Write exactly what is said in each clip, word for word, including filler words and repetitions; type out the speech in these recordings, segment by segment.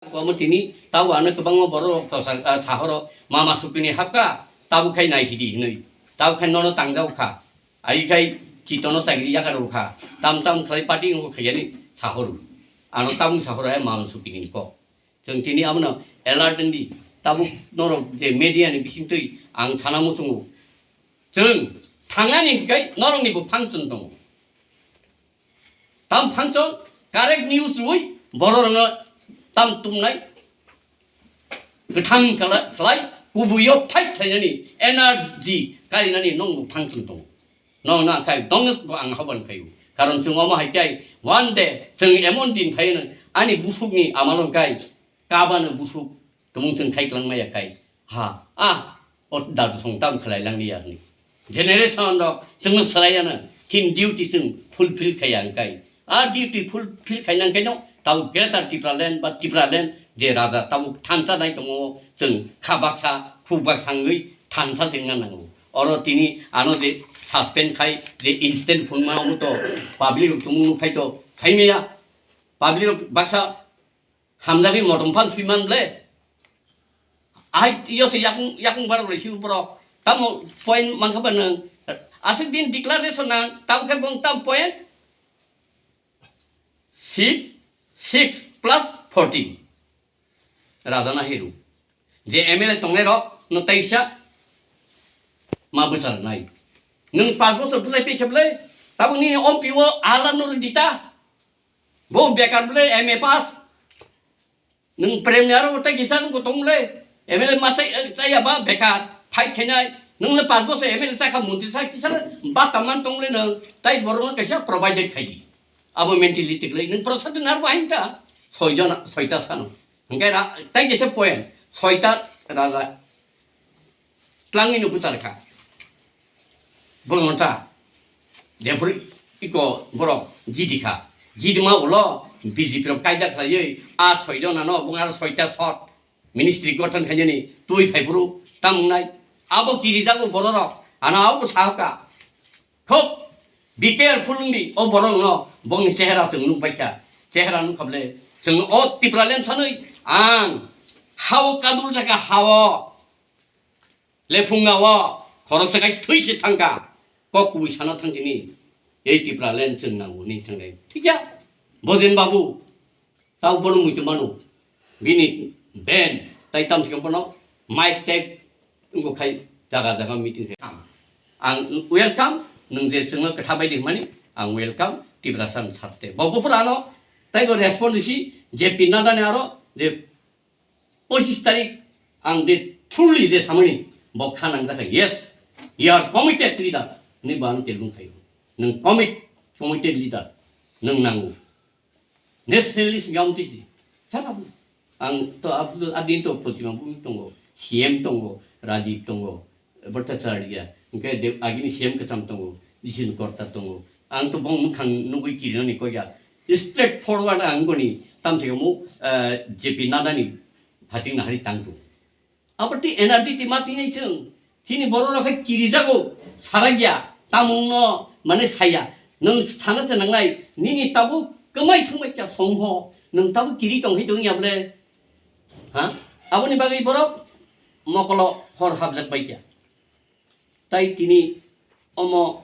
Omo tini tabo ano kwbangma borok rok thosar, ah, thahoro mama supini hapka, tabo khai naisidi hinwi, tabo khai nono tangjao kha, ai khai chitono chagri yakarw kha, tam tam khlai party wngkha khaiyani thahoro, ano tamo thahoro hai mama supini kok. Chwng tini abono alert wngdi, tabuk norok je media ni bisingtwi ang sana muchungo, chwng thangnani hwnkhe norokni bo function tongo. Tam function, correct news rwui bororokno tam tumnai, kwthang kala-, khlai, kubuio fight khlainani energy karinani nokno function tongo. Nokno akhai dongno bo ang haban khaio. Karon chwng omo hai khe one day chwng emon din phaino ani busukni amalo kai kabano busuk tumung chwng khai kwlangma ya kai. Ha, ah, o dadu song tam khlai langli ya hwnwi. Generation rok chwngno swlaiya na, chini duty chwng fulfill khaiya hwnkhe. A duty fulfill khaina hwnkhe no, tabo Greater Tipraland ba Tipraland je raja tamo thansa nai tongo, chwng kha baksa, khuk baksa wngwi thansa se wngna nango. Oro tini ano je suspend khai, je instant phunukma omo to public rok tumung nuk khai to khai maya. Public rok baksa hamjagwi motom phan swiman ble. Ahai yo se yakung, yakung barok resi borok. Tamo point mankha ba nwng. Aswk din declaration nang, tamo khe bong tam point six, six plus fourteen. Raja na hiru. Je M L A tongnai rok no taisa ma bwchar nai. Nwng pas bosor bwchai tei kheble, tabuk nini O P O ala nuru dita. Bo bekar ble M A pass. Nwng prem ni aro tei kisa nwng tong le. M L A ma tei, tei ya ba bekar. Fight khainai. Nwng le pas bosor M L A chakha mantri chak kisa le ba taman tong le nwng. Tai borok no kaisa provided khai di. Abo mentality le nwng prosadon arbo hain ta. Soi jona, soita sano. Hingke ra-, tai kisa point. Soita raja. Tlangwi no bwchar kha. Bwrwngta. Jephuru iko borok jidi kha. Jidima ulo B J P rok kaida khlaiwi a soi jona no bung aro soita sot ministry gothon khainani twi phaiphuru tamung nai. Abo kirijago bororok. Ano abo bo sahaka. Khub be careful wngdi o borok no bongni chehera chwng nukbaikha. Chehera nukkhable chwng o Tipraland sanwi ang hao kadul jaka hao. Lephunga o khoroksa khai thwi se thangkha, kok kubui sana thangkhe ni, ei Tipraland chwng nango ni thangnai. Thikya, Bojen Babu, tao bono muitu mano, bini ben, tai tam sikang bono, mic tag, wngkha khai jaga jaga meeting khai. Ang welcome, nwng je chwngno kwtha bai di hwnmani, ang welcome, Tiprasa ni sarte. Bo buphuru ano, taibo respond risi, J P Nadda ni aro, je pochis tarik ang de truly je samani bo kha nang jakha, yes, you are committed leader ni bo ang telung khayo. Nwng commit, committed leader nwng nango. Nationalist yong tisi. Saka ang to abdul adin to Protima Bhumik tongo, C M tongo, Rajiv tongo, Bhattacharya, hingke de-, agini C M kwcham tongo, Jisun Korta tongo. Ang to bong mwkhang nugui kirinani koya. Straight forward ang goni tamsai omo, eh, J P Nadda ni phating nahari tang tongo. Abo twi energy twi ma tini chwng. Chini borok rok khe kirijago, saragya, tamungno mane saya. Nwng sana se nangnai, nini tabuk kwmai thangbai kya songho, nwng tabuk kiri tong khe tong ya ble? Ha? Aboni bagwi borok mokolo hor hapjak bai kya. Tai tini omo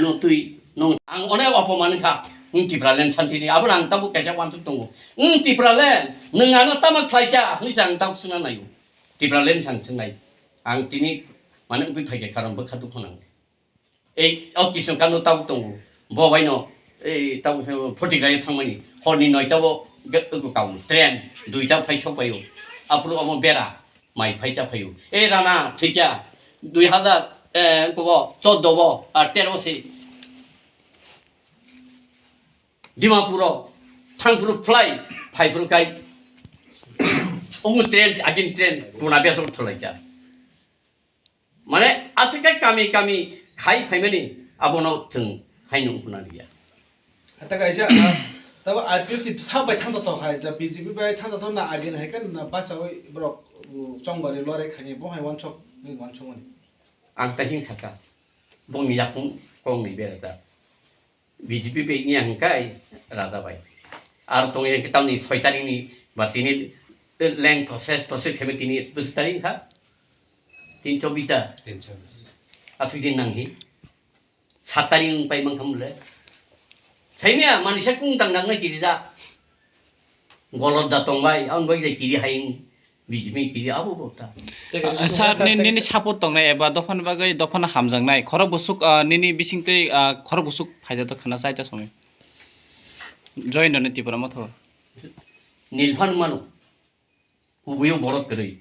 no twi nong ang onek opoman kha. Wng Tipraland santini abo ang tabuk kaisa wansuk tongo. Wng Tipraland nwng ano tama khlai kha hwnwi se ang tabuk swngna naio. Tipraland sang swngnai. Ang tini mane wngwi phaikha karon bwkha dukho nang. Ei o Kishan Kano tabuk tongo. Bo baino ei tabuk se Phutigayo thangmani. Horni noita o ge-, ego kamu train duita phai sok paio. Aphuru omo bera mai phai cha phaio. Ei rana thikya dui hazar, eh, kobo choddo bo, ah, tero se Dimapuro thangphuru fly phaiphuru kai. Omo train, agin train, tuna besok thulai cha. Mane, aswk khe kami kami khai phaimani abono chwng haino wngkhwna liya. Hata kaisa, ah, tabo I P F T sak bai thangto to hai, ta B J P bai thangto to na agin hai kan na bachawi borok, uh, chongbari lorai khaini bo hai wansok ni wansok mani. Ang ta hin saka, bongni yakung kongni berada. B J P bai wngya hwnkhe raja bai. Aro tongya hwnkhe tamni soitaringni Ba tini length process process khe tini bwswk tari wngkha? Tin chobita. Tin chobita. Aswk din nang hi. Sat tari wng pai mankha mole. Saimya manisa kung tang nang nai kiri ja. Golot da tong bai, ang bai da kiri hai wng. B J P kiri abo bo ta. Sir, ni, nini support tongnai eba dophani bagwi dophano hamjaknai. Khorok bwswk, ah, nini bisingtwi, ah, khorok bwswk phaijak khana chai ta somoi. Join rani Tipra Motha. Nil phano mano. Kubuyo borok kwrwi.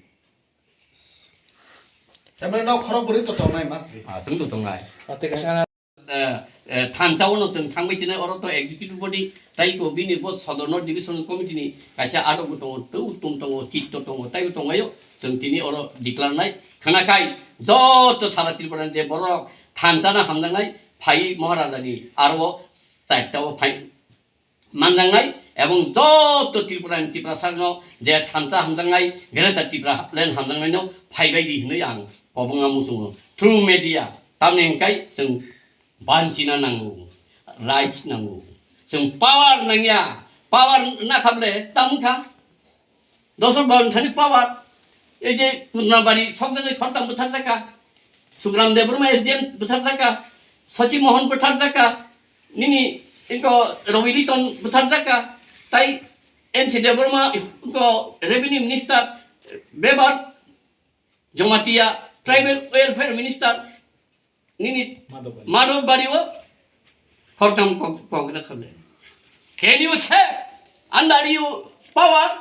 Tamani no khorok bwrwi to tongnai mas di. Ah, chwng to tongnai. Ah, tei kaisa. Eh, eh, thansa ono chwng thangbai tini oro to executive body, tai ko bini bo Sodor North Division Committee ni kaisa adok bo tongo, tei uttom tongo, chitto tongo, taibo tongayo chwng tini oro declare nai. Khwnakhai joto sara Tripura ni je borok thansa na hamjaknai phai Maharaja ni aro o charta o phai manjaknai, ebong joto Tripura ni Tiprasa no je thansa hamjaknai, Greater Tipraland hamjaknai no phaibai di hinwi ang kobonga muchungo through media. Tamni hwnkhe chwng banchina nango, rights nango, chwng power nangya, power nakhable tamo kha. Dosok Bhaban thani power. Ei je Putnabari sokjagwi khortam bwtharjakha. Sugram Debbarma S D M bwtharjakha. Sachi Mohan bwtharjakha. Nini iko Ravi Liton bwtharjakha. Tai N C Debbarma iko Revenue Minister, Bebar Jamatia Tribal Welfare Minister. Nini Madhobari. Madhobari o khortam kok-, kokna khamle. Can you say under you power?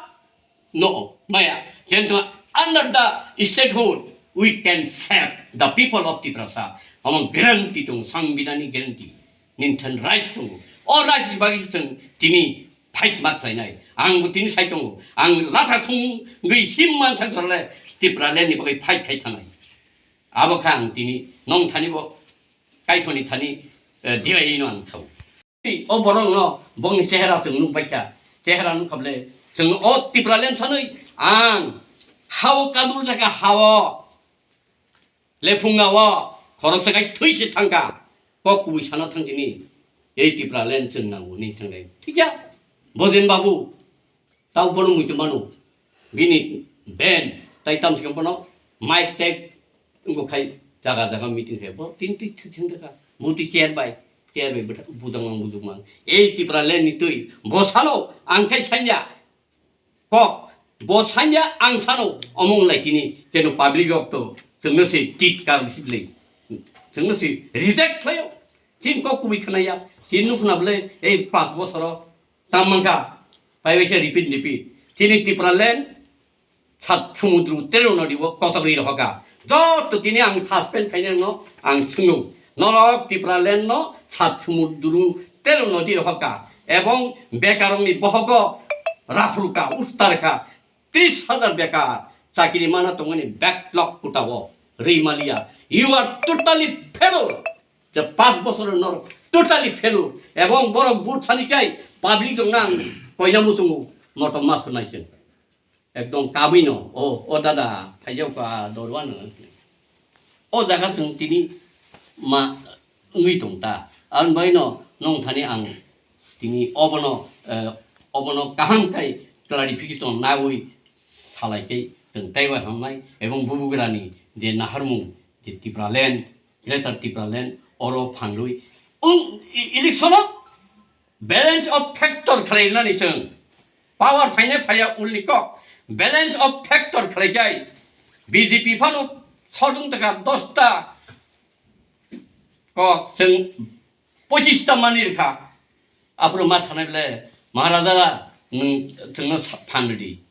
No, maya. Kintu under the statehood, we can save the people of Tiprasa. Omo guarantee tong, Sangbidan ni guarantee. Nini thani rights tongo. O rights ni bagwi se chwng tini fight ma khlainai. Ang bo tini sai tongo. Ang latha sungwi him mansa jorle Tipraland ni bagwi fight khai thanai. Abo kha ang tini nong thani bo kaithoni thani, eh, dirai no ang thau. O borok no bongni chehera chwng nuk baikha, chehera nuk khable chwng o Tipraland sanwi ang hao kadul jaka hao lephunga o khoroksa kai thwi se thangkha, kok kubui sana thang tini ei Tipraland chwng nango ni thangnai thikya Bojen Babu. Tau bono muitu mano. Bini ben tai tam sikang bono mic tag wngkha khai jaga jaga meeting khai bo tin twi thwi thang daka. Muti chair bai, chair bai bwtha-, budang mang buduk mang. Ei Tipraland ni twi bo salo ang khai sanya kok. Bo sanya ang sano omong lai tini keno public rok to chwngno se tit kar bisi bwlai. Chwngno se reject khlaio. Tin kok kubui khnaya. Tin nukna bwlai ei panch bosoro Tamo wngkha, pai bai khe repeat, repeat. Chini Tipraland sat sumudru tero nodi bo kochok ri rohorkha. Joto tini ang suspend khainai no ang swngo. Norok Tipraland no sat sumudru tero nodi rohorkha. Ebong bekarokni bohogo raphurkha, ustarkha. Tris hajar bekar chakiri mana tongmani backlog kutao rimaliya. You are totally failure. Je pas bosor norok totally failure. Ebong borok vote sani kai public rok nang koina muchungo motom mas nai se. Ekdom kabui no, o, o dada, phaijak ka dorwa no. O jaga chwng tini ma wngwi tong ta. Aboni bagwi no nong thani ang tini obono, eh, obono kaham kai clarification nawi salai kai chwng taiwa hamnai ebong bubugrani je naharmung je Tipraland, Greater Tipraland oro phanrwi. Ung, i-, election o balance of factor khlainani chwng. Power phainai phaiya ulni kok. Balance of factor khlaikai B J P phano sodung taka dosta kok chwng pochista mani rikha. Aphuru ma thanai bele Maharaja nwng chwngno sa-, phan ridi.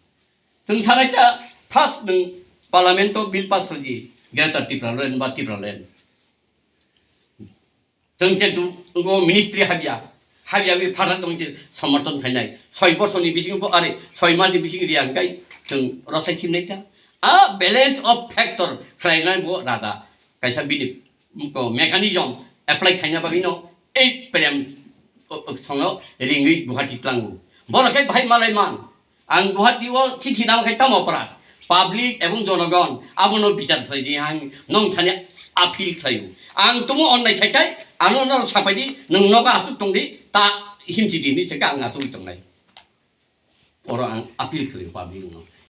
Chwng sanai ta first nwng parliament o bill pass khlaidi Greater Tipraland ba Tipraland. Chwng khe tu-, o ministry habya, habya wi phatha tong khe somorthon khainai. Soi bosor ni bisingo bo, are, soi mas ni bisingo riya hwnkhe chwng rosai khimnai kha. A balance of factor khlainai bo rada. Kaisa bini, ko mechanism apply khaina bagwi no ei prem, o, o, songno ringwi Guwahati tlango. Bono khe bahai malai man. Ang Guwahati o chithi nang khai tamo pora. Public ebong jonogon abono bichar khlai di ang nong thani appeal khlaio. Ang tumo onnai khai khai ano no sapai di nwng nogo asuk tong di ta himchi di hinwi se ang asuk tongnai. Oro ang appeal khlaio public no.